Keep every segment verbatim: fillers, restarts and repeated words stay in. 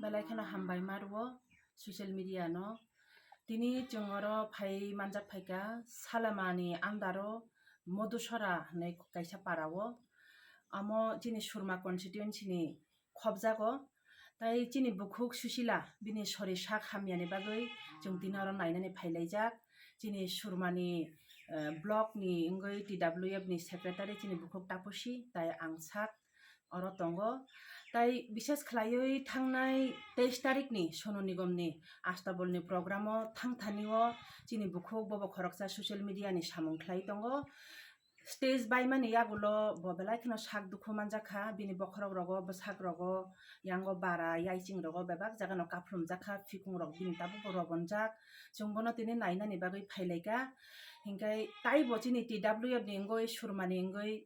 Belai kheno hambai ma rwo social media no. Tini chwng oro phai manjak phaikha Salamani andaro Modusora hinwi kaisa para o. Amo chini Surma constituency ni khobjago. Tai chini bukhuk Susila bini sori sak hamyani bagwi chwng tini oro nainani phailaijak. Chini Surmani, eh, block ni wngwi T W F ni secretary chini bukhuk Tapusi tai ang sak oro tongo. Tai bises khlaiwi thangnai teis tarikni Sonu Nigomni Astabulni programo thangthani o chini bukhuk bobo khoroksa social media ni samung khlai tongo. Stage baimani yagulo bo belai kheno sak dukhu manjakha, bini bokhorok rogo, bwsak rogo, yango bara, yaiching rogo bebak jagano kaphlumjakha, phikung rok bini tabukbo robonjak. Chwng bono tini nainani bagwi phailaikha. Hinkhe taibo chini T W F ni wngwi, Surmani wngwi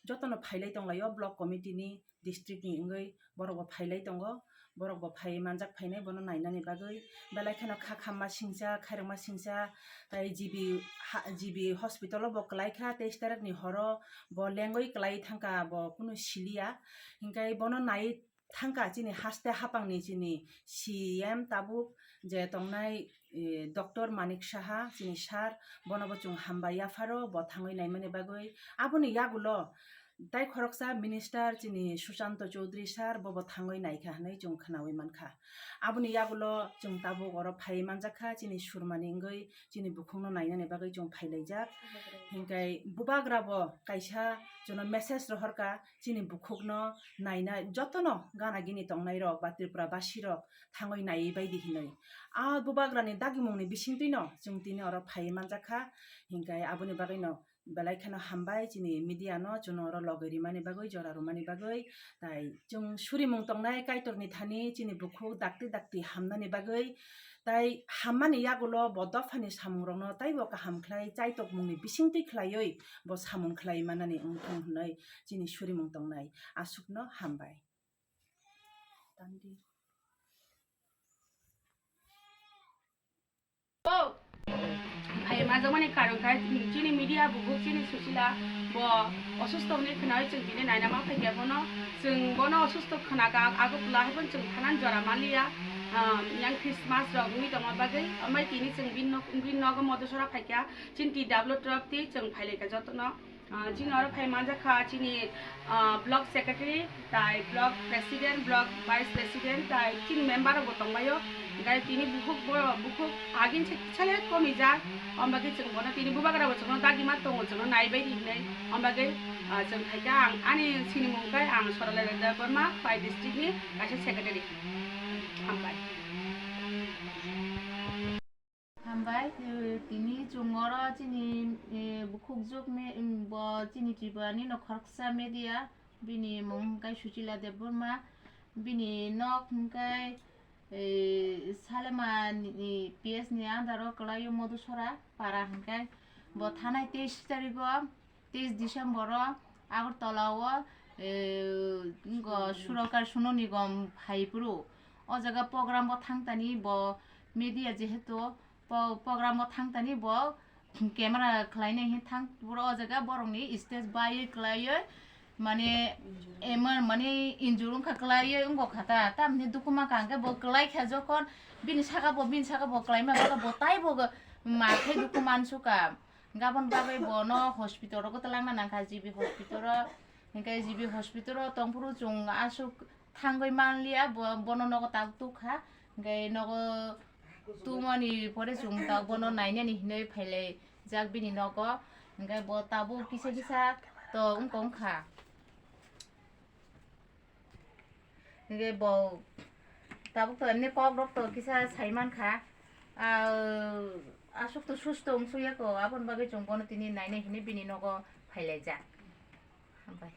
jotono phailai tonglaio, block committee ni, district ni wngwi borok bo phailai tongo, borok bo phai manjak phainai bono nainani bagwi. Belai kheno kha khamma singcha, khairokma singcha, tai G B ha-, G B hospital o bo kwlai kha, teis tarik ni horo bo lengwi kwlai thangkha, bo kunu siliya. Hinkhe bono nai thangkha chini haste hapangni chini C M tabuk je tongnai, eh, Doctor Manik Saha, chini sir, bono bo chwng hambai yapharo, bo thangwi naimani bagwi. Aboni yagulo tai khoroksa minister chini Susanto Chowdhury sir, bo bo thangwi naikha hinwi chwng khnawi mankha. Aboni yagulo chwng tabuk oro phai manjakha, chini Surmani wngwi chini bukhukno nainani bagwi chwng phailaijak. Hinkhe bubagra bo kaisa chwngno message rohorkha, chini bukhukno naina jotono gana gini tongnai rok ba Tripura basi rok thangwi naiwi baidi hinwi. A bubagrani dagimungni bisingtwino chwng tini oro phaiwi manjakha. Hinkhe aboni bagwino belai kheno hambai chini media no chwngno oro logwi rimani bagwi, jora rwmani bagwi. Tai chwng surimung tongnai Kaitorni thani chini bukhuk dakti dakti hamnani bagwi. Tai hammani yagulo bo dophani samungrokno taibo kaham khlai chaitokmungni bisingtwi khlaiwi bo samung khlai manani wngthong hinwi chini surimung tongnai. Aswkno hambai. Tamdi. Hai manjakmani karon khe chini media bukhuk chini Susila bo osusto hwnwi khnawi chwng tini naina ma phaikha bono. Chwng bono osusto khna kha, Agartala hai phano chwng thanan jora manliya. Ah, yang Christmas rok wngwi tongma bagwi, amai tini chwng bini nok, bini nogo Modusora phaikha, chini T W F tei chwng phailaikha jotono. Ah, chini oro phai manjakha chini, ah, block secretary, tai block president, block vice president, tai chini member rok bo tongbaio. Hinkhe tini bukhuk bo, bukhuk agin se kisale komijak, ombagwi chwng bono tini bubagra bo chwngno dagima tongo, chwngno naibai di hinwi, ombagwi, ah, chwng phaikha ang ani sinimung khe ang Sorala Debbarma, Pai district ni kaisa secretary. Hambai. Hambai, eh, tini chwng oro chini, eh, bukhukjwk me-, em, bo chini Tripura ni no khoroksa media, bini mung hwnkhe Suchila Debbarma, bini nok hwnkhe, eh, Salema ni P S ni under o kwlaio Modusora para hwnkhe bo thanai teis tarikgo, teis December o Agartala o, eh, ngo Surakar Sonu Nigom phai phuru o jaga program o thangtani bo media jehetu po-, program o thangtani bo camera khlainai hin thang phuru o jaga borokni stage baiwi kwlaiwi mane emon mane injure wngkha kwlaiwi wngkha ta tamni dukhu mankha hwnkhe bo kwlaikha jokhon bini saka bo bini saka bo kwlaima bagwi bo taibo ma khe dukhu mansukha. Gabon bagwi bono hospital rogo twlangna nangkha, G B hospital o. Hinkhe G B hospital o tongphuru chwng aswk thangwi manliya, bo-, bono nogo tabuk tukha. Hinkhe nogo tumani pore chwng tabuk bono nainani hinwi phailaijak bini nogo. Hinkhe bo tabuk kisa kisa to wngkha wngkha. Hinkhe bo tabuk to emni kok rok to kisa sai mankha. Ah, aswk to susto wngsukya ko, aboni bagwi chwng bono tini nainai hinwi bini nogo phailaijak. Hambai.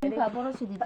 Wngkha boro sidi.